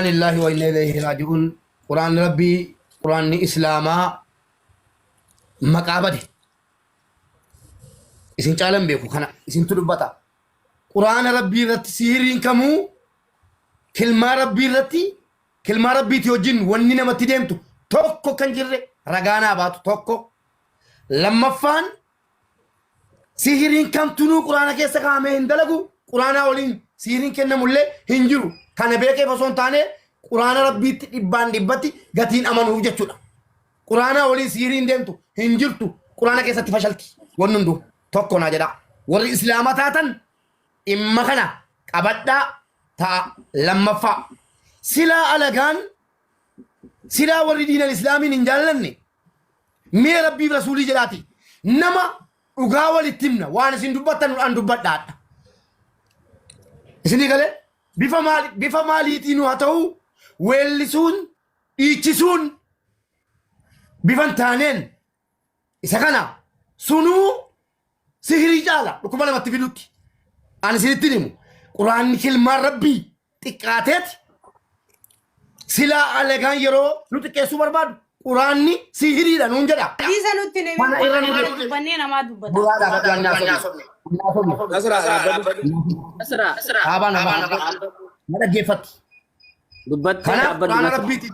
Lillahi wa inna ilayhi raaji'uun. Quraanni Rabbii, Quraanni Islaamaa maqaa bade. Isin caalan beeku kana isintu dubbata. Quraana Rabbii irratti sihiriin kamuu kilmaa Rabbii irratti kilmaa Rabbiiti wajjin wanni namatti deemtu tokko kan jirre ragaa naa baatu tokko. Lammaffaan, sihiriin kamtunuu quraana keessa kaa'amee hin dalagu, quraanaa waliin sihiriin kennamullee hin jiru. Kana beekeef osoo hin taane quraana Rabbiitti dhibbaan dhibbatti gatiin amanuuf jechuudha. Quraanaa waliin sihiriin deemtu hin jirtu, quraana keessatti fashalti. Wanni hunduu tokko naa jedha. Warri islaama taatan dhimma kana qabadhaa ta'a. Lammaffaa, silaa alagaan, silaa warri diinal islaamiin hin jaallanne, mee Rabbiif Rasuulii jedhaati nama dhugaa walitti himna, waan isin dubbattan an dubbadhaadha. Isinii galee bifa maali, bifa maaliitiin haa ta'u, weellisuun dhiichisuun bifa hin taaneen isa kana sunuu sihirii caala dhukkuba namatti fidutti. Ani isinitti himu, quraanni kilmaan Rabbii xiqqaateeti silaa alagaan yeroo nu xiqqeessuu barbaadu quraanni sihiriidha nuun jedha. Hadiisa nutti hin Kana irra nu himin, dubbannee namaa dubbata. Duraa dhaabadhu, waan naasofne. Naasofne. Nasraa dhaabbadhu. Nasraa. Dhaabaa namaa na dhaggeeffatti. Dubbattee Kanaaf dhaabbadhu quraana Nasraa. Rabbiitiin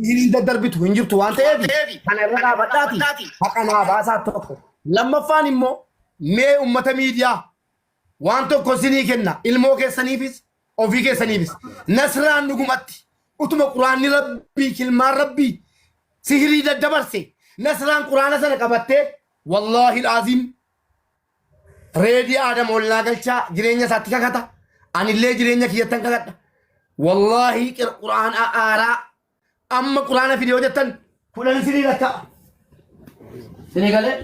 sihiriin daddarbitu hin jirtu waan ta'eef kana irra dhaabadhaati haqa naa baasaa tokko. Lammaffaan immoo, mee ummata miidiyaa, waan tokko isinii kenna, ilmoo keessaniifis ofii keessaniifis. Nasraan dhugumatti utuma quraanni Rabbii, kilmaan Rabbii sihirii daddabarse, Nasraan quraana sana qabattee, wallaahi aziim, Reedii Aadam ollaa galchaa jireenya isaatti kakata, anillee jireenya kiyyattan kakadha, wallaahi quraan aaraa amma quraana fide yoo jettan 10 isinii lakka'a. Isinii galee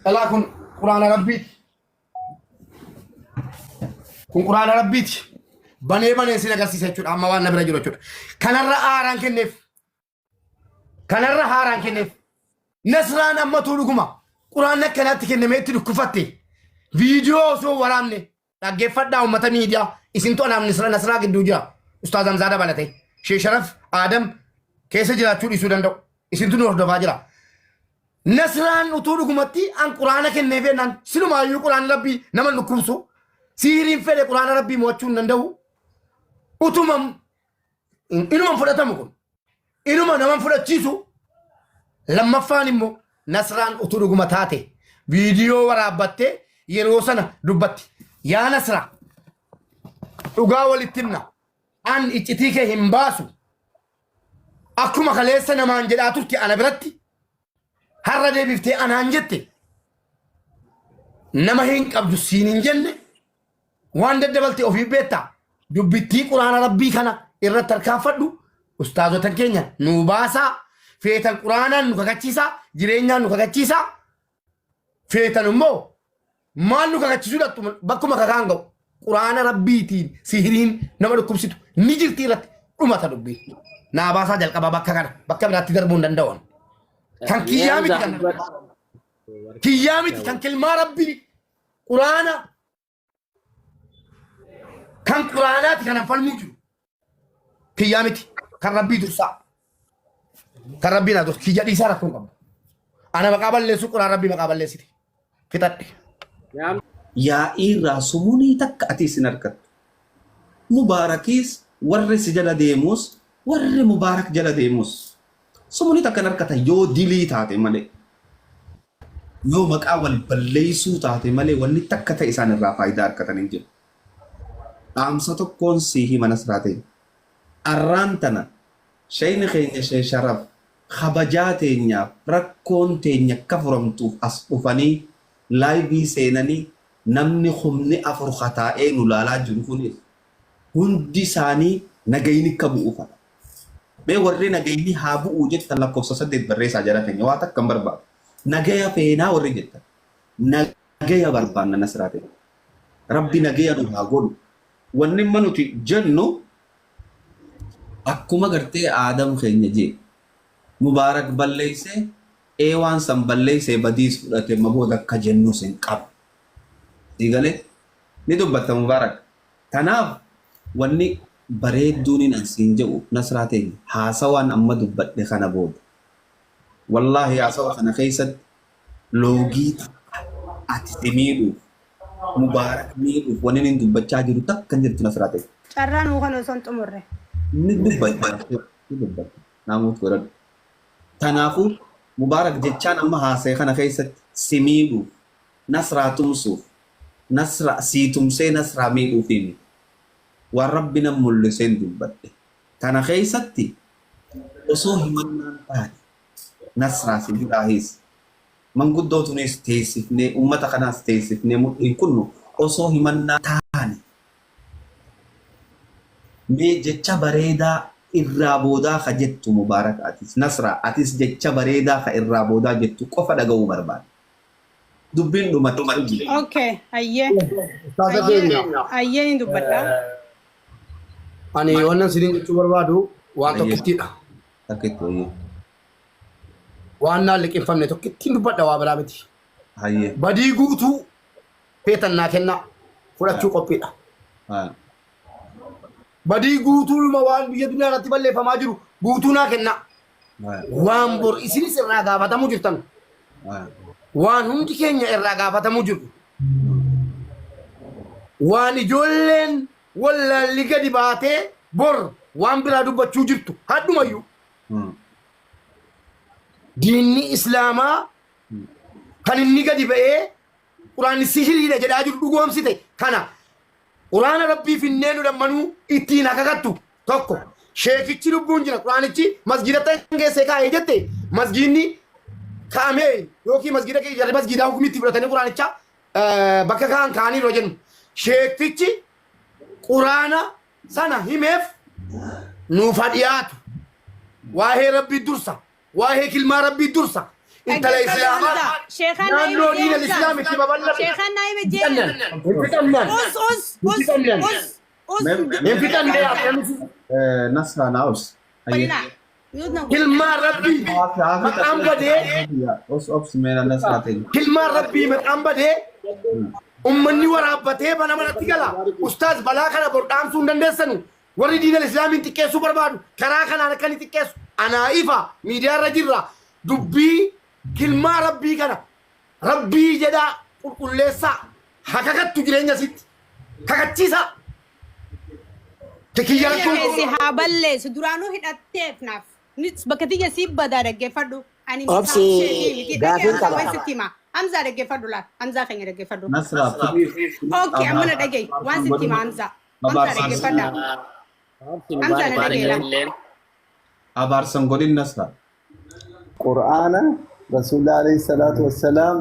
dhalaa, kun quraana Rabbiiti. Kun quraana Rabbiiti. Banee banee isin agarsiisa jechuudha. Amma waan na bira jiru jechuudha. Kanarra aaraan kenneef. Kanarra haaraan kenneef. Nasraan ammatuu dhuguma quraanni akkanaatti kennamee itti dhukkufatte viidiyoo osoo waraabne, dhaggeeffadhaa uummata miidiyaa, isintu anaaf Nasraa gidduu jira. Ustaaz Hamzaa dabalatee Sheekh Sharaf Aadam keessa jiraachuu dhiisuu danda'u, isintu nu hordofaa jira. Nasraan utuu dhugumatti an quraana kenneef jennaan, silumaayyuu quraanni Rabbii nama hin dhukkubsu, siiriin fedhe quraana Rabbii mo'achuu hin danda'u, utuma inuma hin fudhatamu, kun inuma nama hin fudhachiisu. Lammaffaan immoo, Nasraan utuu dhuguma taate viidiyoo waraabbattee yeroo sana dubbatti. Yaa Nasraa, dhugaa walitti himna, an iccitii kee hin baasu. Akkuma kaleessa namaan jedhaa turte, ana biratti har'a deebiftee anaan jette, nama hin qabdu siin hin jenne, waan daddabalte ofii beektaa. Dubbittii quraana Rabbii kana irratti harkaanfadhu, ustaazota keenya nu baasaa, feetan quraanaan nu kakachiisaa, jireenyaan nu kakachiisaa, feetan immoo maal nu kakachiisuu dhattu, bakkuma kakaan ga'u quraana Rabbiitiin sihiriin nama dhukkubsitu ni jirti irratti dhumata dubbii. Naa baasaa jalqaba bakka kana, bakka biraatti darbuu hin danda'an. Kan kiyyaa miti, kan kiyyaa miti, kan kilmaa Rabbii quraana, kan quraanaati kanan falmuu jiru. Kiyyaa miti, kan Rabbii dursaa. Kan Rabbii naa dursa, kiyya dhiisaa, rakkoon qabu. Ana maqaa balleessu, quraan Rabbii maqaa balleessite. Fixadhe. Yaa'ii irraa sumunii takka ati isin argattu. Mubaarakiis warri si jala deemus, warri Mubaarak jala deemus sumunii takka hin argatan yoo dilii taate malee. Yoo maqaa wal balleessuu taate malee wanni takka ta'e isaan irraa faayidaa argatan hin jiru. Dhaamsa tokkoon sii hima, Nasraa ta'e. Arraan tana shayni keenya Shee Sharaf kabajaa teenyaaf rakkoon teenya akka furamtuuf as dhufanii laayivii seenanii, namni 4,000 ka taa'ee nu laalaa jiru kunis hundi isaanii nagayni akka bu'u fadha. Mee warri nagayni haa bu'uu jettan lakkoofsa 8 barreessaa, jara teenya waa takka hin barbaadu. Nagaya feenaa warri jettan. Nagaya barbaanna, Nasraa teenya. Rabbi nagaya nu haa godhu. Wanni amma nuti jennu akkuma gartee Aadam keenya jee. Mubaarak balleessee, ee waan san balleessee badiis fudhate, amma booda akka jennus hin qabu. Sii galee? Ni dubbatta Mubaarak. Tanaaf wanni Bareedduuniin an siin je'u Nasraa teenya haasawaan amma dubbadhe kana booda wallaahi haasawa kana keessatti loogii takka ati si miidhuuf Mubaarak miidhuuf wanni inni dubbachaa jiru takka hin jirtu Nasraa teenya. Carraa nuu kan osoo hin xumurre. Ni dubbata ni dubbata naamuut godhadhu. Tanaafuu Mubaarak jechaan amma haasaye kana keessatti si miidhuuf Nasraa tumsuuf Nasraa sii tumsee Nasraa miidhuufii miti. Waan Rabbi nan mul'iseen dubbadhe. Tana keessatti osoo himannaan taate Nasraa si biraahiis manguddoo tuniis teessifnee ummata kanaas teessifnee mudhiin kunnu osoo himannaa taane mee jecha bareedaa irraa boodaa ka jettu Mubaarak atis Nasraa atis jecha bareedaa ka irraa boodaa jettu qofa dhaga'uu barbaada. Dubbiin dhumattee jirti. Okay, hayyee. Ustaaza Hayyee, keenya hayyee ni dubbadha. ani wannan isiniin jechuu barbaadu waan Hayyee. tokkittiidha. Takkitti hayyee. Waan naan liqimfamne tokkittiin dubbadha waa biraa miti. Hayyee. Badii guutuu feetan naa kennaa fudhachuu qophiidha. Haa. Badii guutuudhuma waan biyya duniyaa irratti balleeffamaa jiru guutuu naa kennaa. Haa. Waan bor isinis irraa gaafatamuu jirtan. Haa. Waan hundi keenya irraa gaafatamuu jirru. Waan ijoolleen wallaalli gadi baatee bor waan biraa dubbachuu jirtu hadhumayyuu. Diinni Islaamaa kan inni gadi ba'ee Quraanni sihiriidha jedhaa jiru dhugoomsite kana Quraana Rabbii finnee nu lammanuu ittiin hakakattu tokko sheekichi lubbuun jira Quraanichi masgiidatti geessee kaa'ee jette masgiidni kaa'amee yookiin masgiida keessa jarri masgiidaa hukumii itti fudhatanii Quraanicha bakka kaa'an kaa'aniiru jennu sheekichi Quraana sana himeef nuuf haa dhiyaatu waa'ee Rabbii dursa Waa'ee kilmaa Rabbii dursa. Intala Dhaggeeffadhu Islaamaa Hamza. Sheekaan naannoo Naa'ima diina jee Islaam Hamza. itti babal'ate. Sheekaan Naa'ima Hin jee. fixannan. Hin fixannan. Us us Hin us fixannan. us us. Hin fixanne akkamitti Nasraa naus. Godina. Yudna godina. kilmaa Rabbii maqaan badee Os obs meena Nasraa ta'e. kilmaan Rabbii maqaan badee ummanni waraabbatee mana manatti gala. Ustaaz balaa kana bor dhaamsuu hin dandeessanu. Warri diinal islaamiin xiqqeessuu barbaadu karaa kanaan akka inni xiqqeessu anaa ifa miidiyaa irra jirra dubbii kilmaa rabbii kana rabbii jedhaa qulqulleessaa hakakattu jireenya sitti kakachiisaa kiyya Biyya rakkoon keessi haa balleessu duraanuu hidhatteef naaf. Nis bakka tiyya siif badaa dhaggeeffadhu. Ani Obsi misaan isheetii miti. Dhagee gaafiin Hamzaa qaba. waan sitti hima. Hamzaa dhaggeeffadhu laal. Hamzaa keenya dhaggeeffadhu. Nasraa please. Okay, amma na dhagahi. Waan sitti hima Hamzaa. Hamzaa dhaggeeffadha. Hamzaa na dhagahi laal. Abaarsan godhin Nasraa. قرآن رسول الله عليه الصلاة والسلام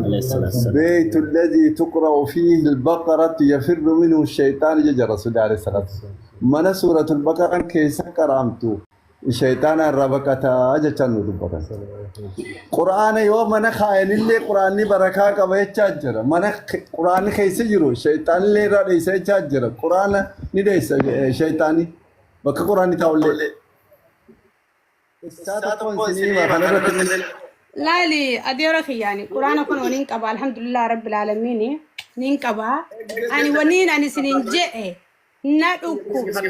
بيت الذي تقرأ فيه البقرة يفر منه الشيطان جج رسول الله عليه الصلاة والسلام من سورة البقرة كيس قرامتو الشيطان الربكة جتن دبتا قرآن يوم من خاين اللي قرآن بركة قبل تشاجر من قرآن كيس جرو الشيطان اللي رئيس تشاجر قرآن نديس شيطاني بك قرآن تاولي Isaa tokkoon isinii hima kanarratti Laali adeera kiyyaani quraana kun waniin qaba alhamdulillah rabbil aalamiin niin qaba ani waniin ani isinin je'e na dhukkubsa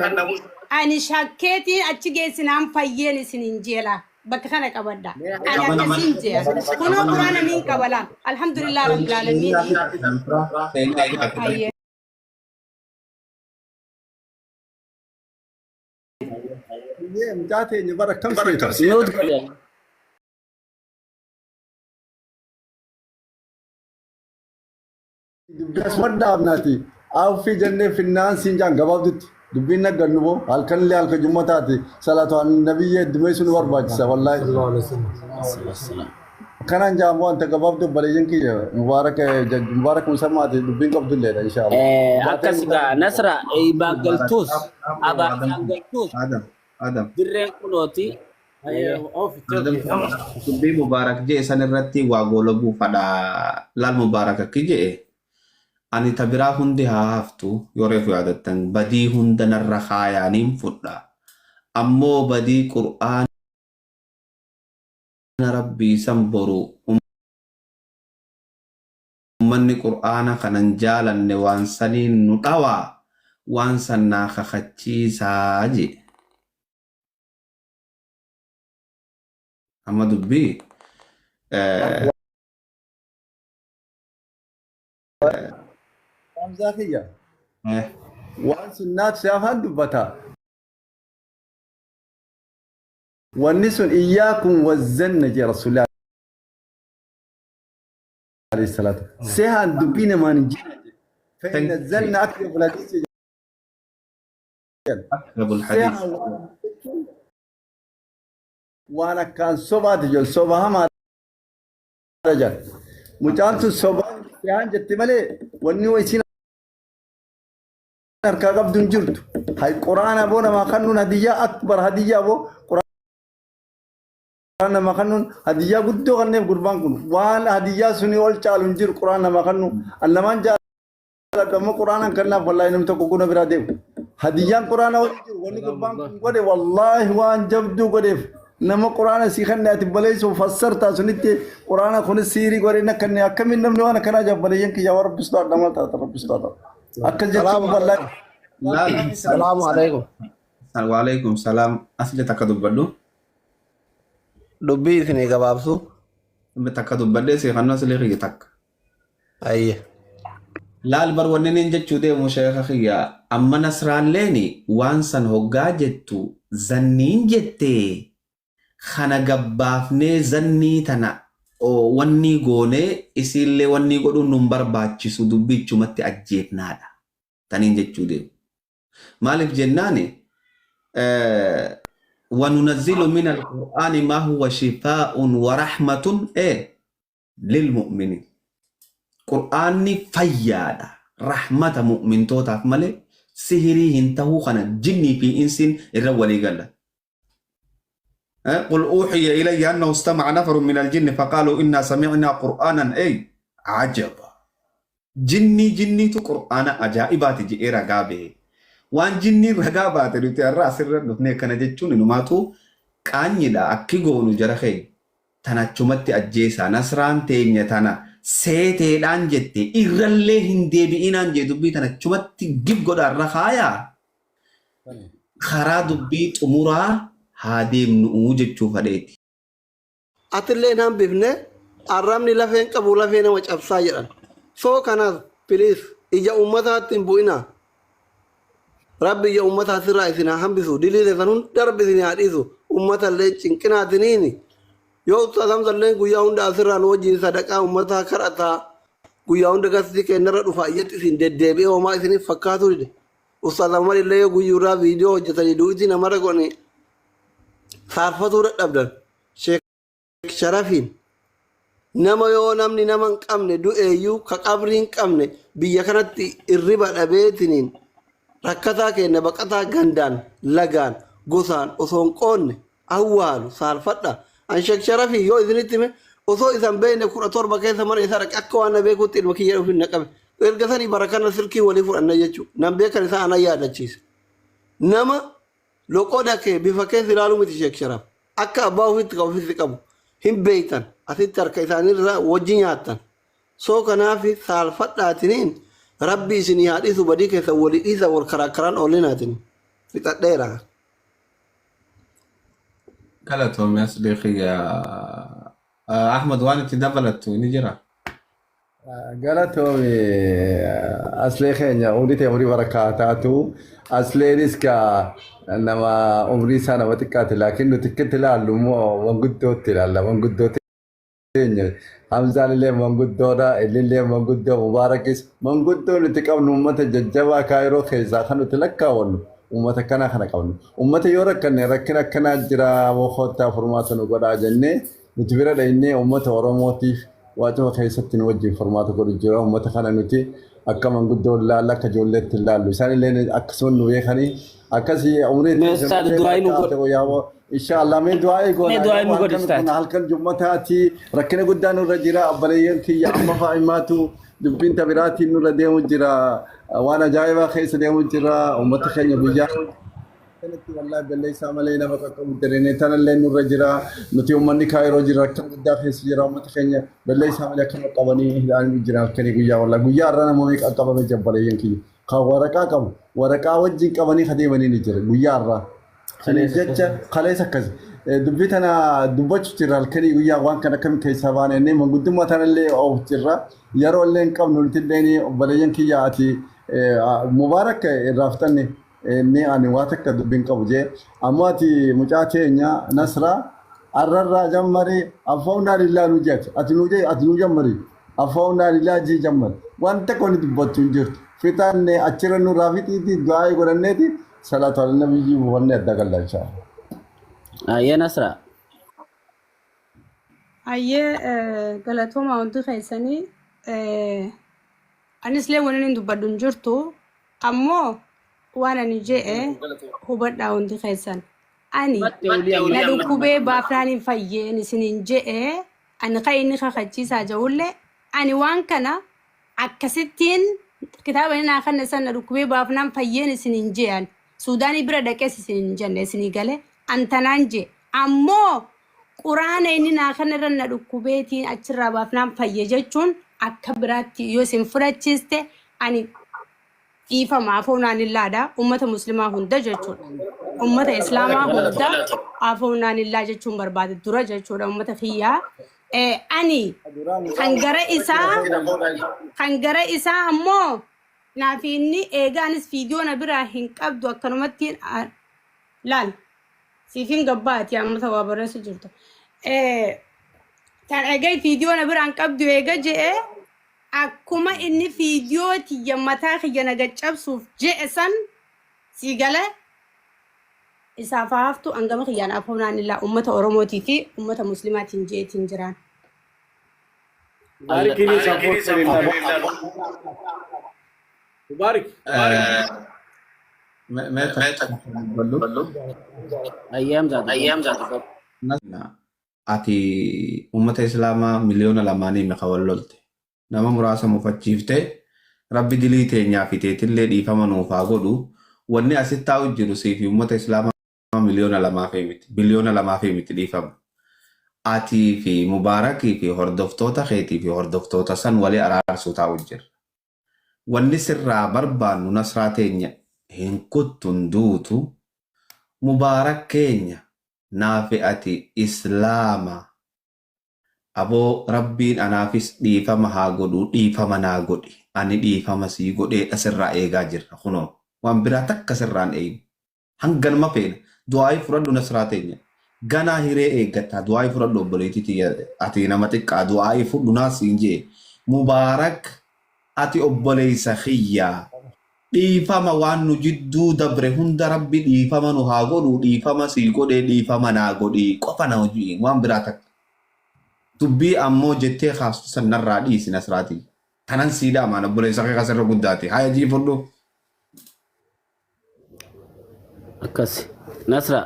ani shakkeetiin achi geessinaan fayyeen isinin jeela bakka kana qabadha ani akkasiin je'a kunoo quraana niin qaba laal alhamdulillah rabbil aalamiin hayyee. Biyyee mucaa teenya bara akkam seeta? Mute godhe. Dubbii asuma dhaabnaati. Awfii jennee finnaan siin jaan gabaabdutti. Dubbiin naggannu boo halkan illee halkan jumma taate salaatu an nabiyyi heddumeessuu nu barbaachisa wallaahi. Akkanaan jaamu wanta gabaabdu obboleeyyan kiyya mubaarak mubaarak musammaati dubbiin qabdulleedha inshaallah. Akkas gaa Nasra eeybaan galtuus abaaraan galtuus Adam Adam dirreen kunooti. Adam dubbii mubaarak jee san irratti waa goolabuu fadha laal mubaarak akki jee ani ta biraa hundi haa haftu yoo reefu yaadattan badii hunda narra kaayaaniin fudha ammoo badii qur'aana rabbii san boru ummanni qur'aana kanan jaalanne waan saniin nu dhawaa Waan san naa kakachiisaa jee. Amma dubbii Hamzaa kiyya. Waan sunnaatu si afaan dubbata. Wanni sun iyyaakum wazzanna jee Rasuulli alayhi salaatu. Sehaan dubbii namaan hin jenne. Fa'inna zanna akdhabul hadiis jedhan. Akdhabul hadiis. Sehaan waan waan akkaan sobaati jedhu soba hamaadha jedhan. Mucaan tun sobaan sehaan jetti malee wanni isiin harkaa qabdu hin jirtu. Hay quraana boo namaa kannuun hadiyyaa akbar hadiyyaa boo quraana namaa kannuun hadiyyaa guddoo kanneef gurbaan kun waan hadiyyaa sunii ol caalu hin jiru quraana namaa kannu an namaan jaaladhu ammoo quraanaan kannaaf wallaahi namni tokko guna biraa deemu. Hadiyyaan quraana ol jiru wanni gurbaan kun godhe wallaahi waan jabduu godheef nama quraana sii kanne ati baleessu fassartaa sunitti quraana kunis siirii godhe nakkanne akkamiin namni waan akkanaa jabbaleeyyan kiyyaa waan rabbistu adhamaa taata rabbistu adhamaa. Akkas jechuun Salaamu wallaahi. Laal. Salaamu alaikum. Waalaikum salaam. Asli takka dubbadhu. Dubbii isinii gabaabsu. Takka dubbadhee seekannoo asli kiyya takka. Ayye. Laal bar wanni niin jechuu deemu sheeka kiyya amma nasraalleeni waan san hoggaa jettu zanniin jettee kana gabbaafnee zannii tana wannii goonee isiillee wannii godhuun nun barbaachisu dubbichumatti ajjeefnaadha taniin jechuu deemu. Maaliif jennaani wanunazzilu min alqur'aani maa huwa shifaa'un wa rahmatun lilmu'miniin. Qur'aanni fayyaadha rahmata mu'mintootaaf malee sihirii hin tahuu kana jinnii fi insiin irra walii galla. قل أوحي إلي أنه استمع نفر من الجن فقالوا إنا سمعنا قرآنا أي عجبا جني جني تو قرآن أجائبات جئ رقابه وان جني رقابات نتي الرأس الرد كان جتشون نماتو قاني لا أكي قولوا جرخي tanachumatti ajjeesaa nasraan teenya tana seeteedhaan jette irrallee hin deebi'inaan jee dubbii tanachumatti gib godhaarra kaayaa karaa dubbii xumuraa haa deemnu'uu jechuu fadheeti. Atillee hin hambifne arrabni lafeen qabu lafee nama cabsaa jedhan. So kanaaf please ija ummataatti hin bu'inaa. Rabbi ija ummataa sirraa isin haa hambisu. Dilii teessan hunda Rabbi isin haa dhiisu. Ummata illee cinqinaatiniini. Yoo Ustaaz Hamza illee guyyaa hunda asirraa nu wajjin sadaqaa ummataa kadhataa guyyaa hunda gastii keenyarra dhufa iyyatti isin deddeebi'ee homaa isiniif fakkaatuu dide. Ustaaz Ahmad illee yoo guyyuurraa viidiyoo hojjetanii du'itii namarra godhanii faarfatuu dadhabdan. Sheek Sharafiin nama yoo namni nama hin qabne du'eeyyuu ka qabrii hin qabne biyya kanatti irriba dhabeetiniin rakkataa keenya baqataa gandaan lagaan gosaan osoo hin qoonne awwaalu saalfadha. An Sheek Sharafii yoo isinitti hime osoo isan beekne 17 keessa mana isaa dhaqe akka waan na beekutti ilma kiyya dhufin na qabe. Erga sanii bara kana silkii walii fudhanna jechuudha. Nan beekan isaa ana yaadachiise. Nama loqoda kee bifa keessa ilaaluu miti Sheek Sharaf. Akka abbaa ofiitti kan ofitti qabu hin beektan asitti harka isaaniirraa wajji nyaattan. Soo kanaaf saalfadhaatiniin rabbi isinii haa dhiisu badii keessan walii dhiisa wal karaa karaan oolinaatiin fixadheera. Galatoomi asli kiyya. Ahmad waan itti dabalattu ni jira. Galatoomi aslee keenya umrii ta'e umrii barakaa taatu asleenis ka nama umrii isaa nama xiqqaati laakiin nuti akkatti ilaallu immoo manguddootti ilaalla manguddoo teenya Hamzaan illee manguddoodha illillee manguddoo Mubaarakis manguddoo nuti qabnu uummata jajjabaa kaayiroo keessaa kan nuti lakkaawwannu uummata akkanaa kana qabnu uummata yoo rakkanne rakkina akkanaa jira kottaa furmaata nu godhaa jennee nuti bira dhaynee uummata Oromootiif waa cufa keessatti nu wajjin furmaata godhu jira. Uummata kana nuti akka manguddoo hin laalle akka ijoolleetti hin laallu. Isaan illee akkasuma nu beekanii akkasii umrii Mee ustaad du'aa'ii nu godhi. Inshallah mee du'aa'ii goona. Mee du'aa'ii nu godhi Halkan ustaad. kun halkan jummataati rakkina guddaa nurra jira obboleeyyan kiyya amma fa'a himaatu dubbiin tabiraatiin nurra deemu jira waan ajaa'ibaa keessa deemu jira uummata keenya guyyaa Kanatti wallaahi balleessaa malee nama qaqqabu dareenee tanallee nurra jira. Nuti uummanni kaayiroo jira rakkina guddaa keessa jira uummata keenya balleessaa malee akkana qabanii hidhaanii jira halkanii guyyaa wallaahi guyyaa irra nama meeqa qabame jabbaleeyyan kiyya. Kan waraqaa qabu Waraqaa wajjin qabanii adeemanii ni jira guyyaa irraa. Saniif jecha kaleessa akkas dubbii tana dubbachuu jirra halkanii guyyaa waan kana akkamiin keessaa baane inni manguddummaa tanallee oofu jirra. Yeroo illee hin qabnu nuti illee obboleeyyan kiyya ati Mubaarak irraa fixanne inni ani waa takka dubbiin qabu jee ammoo ati mucaa teenya Nasraa arrarraa jammari affawnaa lillaa nu jeeti ati nu jee ati nu jammari affawnaa lillaa jee jammari waan takka wanni dubbattu hin jirtu fixanne achirra nurraa fixiiti du'aa godhanneeti salaatu ala nabiyyi buufanne adda galla inshaallah. Ayyee Nasra. Ayyee galatooma hundi keessanii anis illee waan inni dubbadhu hin jirtu ammoo waan ani je'e hubadhaa hundi keessan ani na dhukkubee baafnaan hin fayyeen isiniin je'e ani kan inni kakachiisaa jirullee ani waan kana akkasittiin kitaaba inni naa kanne san na dhukkubee baafnaan fayyeen isiniin je'an Suudaanii bira dhaqees isiniin jenne isinii gale an tanaan je'e ammoo quraana inni naa kana irra na dhukkubeetiin achirraa baafnaan fayye jechuun akka biraatti yoo isin fudhachiiste ani dhiifama afoonaan illaadha ummata muslimaa hunda jechuudha. Ummata islaamaa hunda afoonaan illaa jechuun barbaade dura jechuudha ummata kiyyaa. Ani kan gara isaa kan gara isaa ammoo naaf inni eegaanis fiidiyoo na biraa hin qabdu akkanumatti laal siifin gabbaati amma ta'uu barreessu jirtu. Kan egaa fiidiyoo na biraan qabdu eega je'e akkuma inni fiidiyoo tiyya mataa kiyya na gaccabsuuf je'e san sii gale isaaf haa haftu hangama kiyyaan afoonaan illaa ummata Oromootii fi ummata Muslimaatiin je'eetiin jiraan. Mubaarikini support Mubaarik. Ayyee Hamzaa dubbadhu. Ati uummata islaamaa 2 miliyoonii meeqa wal lolte. Nama muraasa mufachiiftee rabbi dilii teenyaa fi teetillee dhiifama nuuf haa godhu. Wanni asitti taa'u jiru sii fi uummata islaamaa 2 miliyoonaa fi miti 2 biliyoonaa fi miti dhiifama. Atii fi Mubaarakii fi hordoftoota keetii fi hordoftoota san walii araarsuu taa'u jira. Wanni sirraa barbaannu Nasraa teenya hin kuttun duutu Mubaarak keenya naafi ati islaama aboo rabbiin anaafis dhiifama haa godhu dhiifama naa godhi ani dhiifama sii godheedha sirraa eegaa jirra kunoo waan biraa takka sirraan eeynu hanganuma feena du'aayii fudhadhu Nasraa teenya ganaa hiree eeggattaa du'aayii fudhadhu obboleettii tiyya ati nama xiqqaa du'aayii fudhu naas siin jee Mubaarak ati obboleessa kiyyaa dhiifama waan nu jidduu dabre hunda rabbi dhiifama nu haa godhu dhiifama sii godhee dhiifama naa godhi qofa na hojii waan biraa takka dubbii ammoo jettee kaastu san narraa dhiisi Nasraatii tanan sii dhaamaan obboleessa kee kasirra guddaati haya jii fudhu. Akkas. Nasra.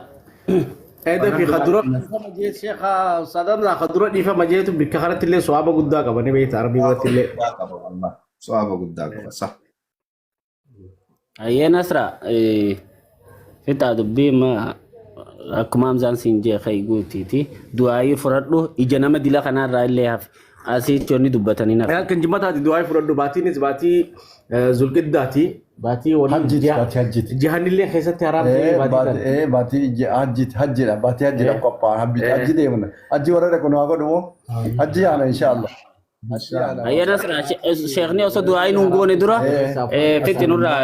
Eeda fi kadura dhiifama jee sheekha sadanaa kadura dhiifama jeetu bikka kanatti illee su'aaba guddaa qaba ni beekta arbii biratti illee. Guddaa qaba wallah su'aaba guddaa qaba sa. Ayyee Nasra. Fixaa dubbii ma akkuma Hamzaan siin jee kai guutiiti. Du'aayii fudhadhu ija nama dila kanarraa illee hafi. Asii wanni dubbatanii nafi. Kan jimmataati du'aa fudhadhu baatiinis baatii zulqiddaati baatii waliin Hajjiiti baatii hajjiiti. jihanillee keessatti haraam ta'ee baatii kana. Baatii hajjiiti hajjiidha baatii hajjiidha qophaa'an hajji deemna hajji warra dhaqu nu haa godhu moo hajji yaana inshaallah. Hajji yaana. Ayyee Nasra sheekni osoo du'aayii nuun goone dura fixi nurraa.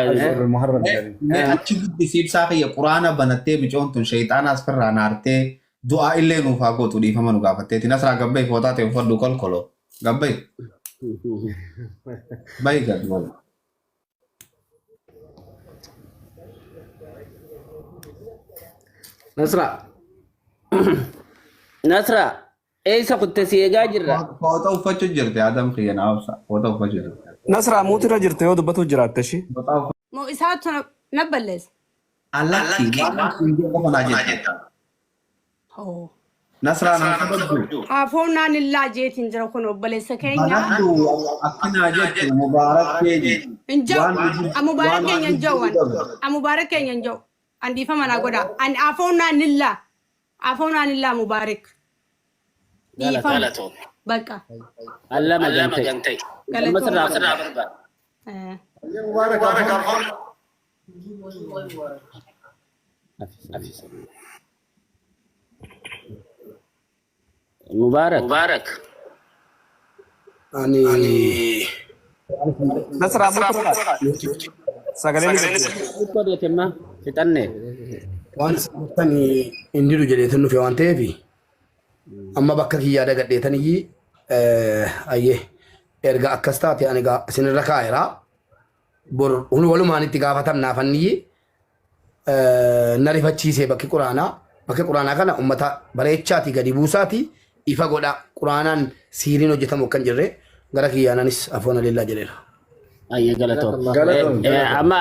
Muharram jedhanii. Mee achi guddisi ibsaa kiyya quraana banattee bicoon tun sheexaana asirraa naartee du'aa illee nuuf haa gootu dhiifama nu gaafatteeti. Nasraa gabba'i footaa ta'e uffadhu kolkolo. Gabba'i. Bayi gad wal. Nasra. Nasra eessa kutte si eegaa jirra. Foota uffachuu jirti Adam kiyya naa obsa. Foota uffachuu jirti. Nasraa muutirra jirte yoo dubbatu jiraatte ishee. Foota uffachuu. Moo isaatu na balleessa. Alakki waan hin qofa naa jetta. Oh. Nasraa nan kabajju. Afoonaan illaa jeetiin jira kun obboleessa keenya. Banadhu akkanaa jettu Mubaarak keenya. Hin jiru. Waan Mubaarak waan keenya hin jiru. Mubaarak keenya hin jiru. An dhiifama naa godha. An afoonaan illaa. Afoonaan illaa Mubaarak. Dhiifama. Bakka. Allama gantee. Amma Galatooma. sirraa barbaada. Eh. Mubaarak. Mubaarak. Ani Nasraa mutu irraa. Sagaleen isa jira. Godheetimma fixanne. Waan isin hin didu jedheetan dhufe waan ta'eef amma bakka kiyyaa dagadheetaniyyi ayyee erga akkas taate ani gaa isinirra kaa'eera. Bor walumaan itti gaafatamnaaf anniyyi na rifachiisee bakki quraanaa bakki quraanaa kana ummata bareechaati gadi buusaati ifa godha quraanaan siiriin hojjetamu akka hin jirre gara kiyyaananis afoon alillaa jedheera. Ayyee galatoom. Galatoom. Amma